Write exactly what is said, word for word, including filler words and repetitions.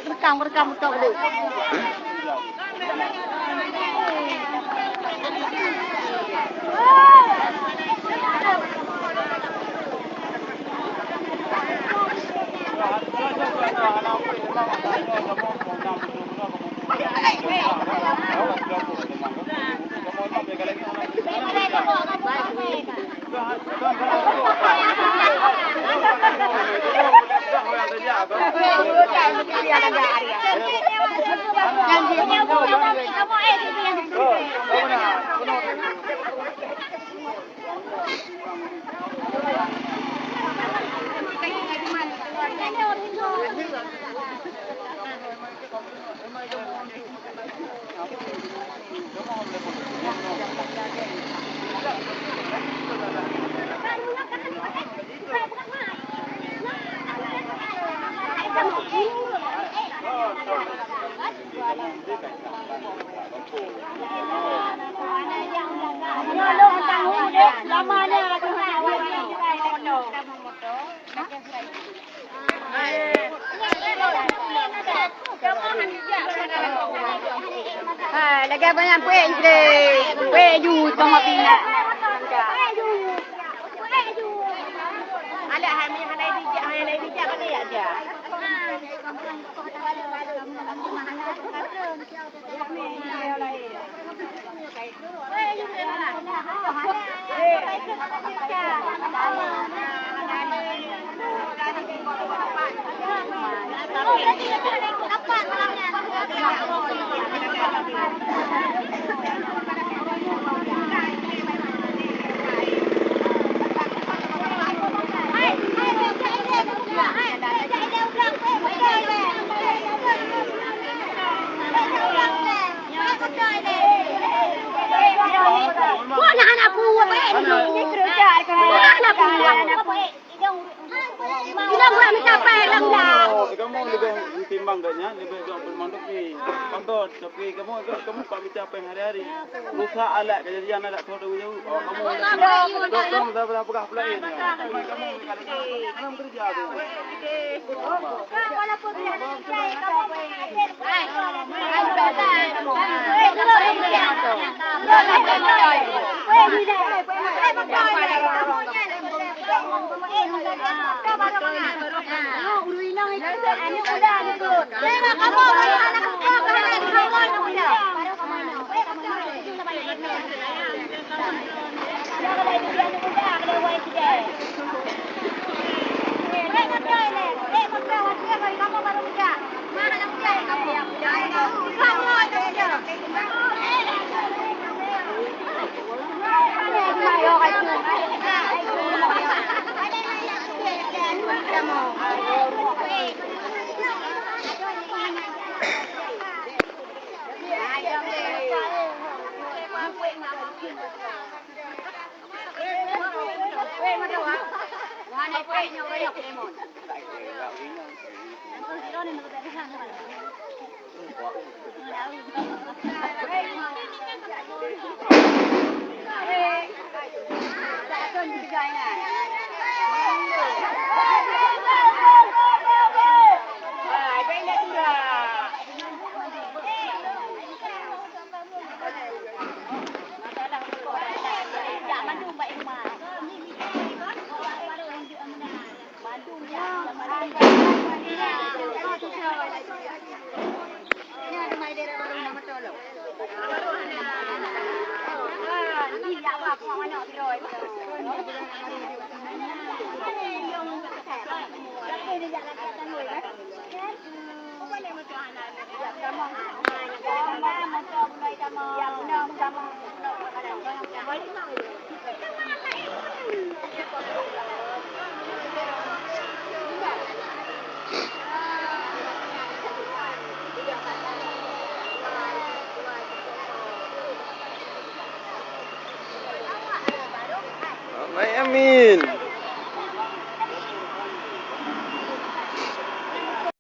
Rekam, rekam, rekam dulu. Hai, lagèe banyak kueh, kueh ju, tengok pina. Alah, hai, hai, hai, dijak, hai, hai, dijak, mana ya, jak? Kamoe leubeh meutimang gata nyan, leubeh dok peumantok ni. Pakon, tapi kamoe, kamoe pak mita péng hari-hari. Rusak alat kejadian alat thô dong jauh. Oh, kamoe dok, dong, dah peugah pula, eh. Kamoe, kamoe, kamoe kerja tu. Mai Amin.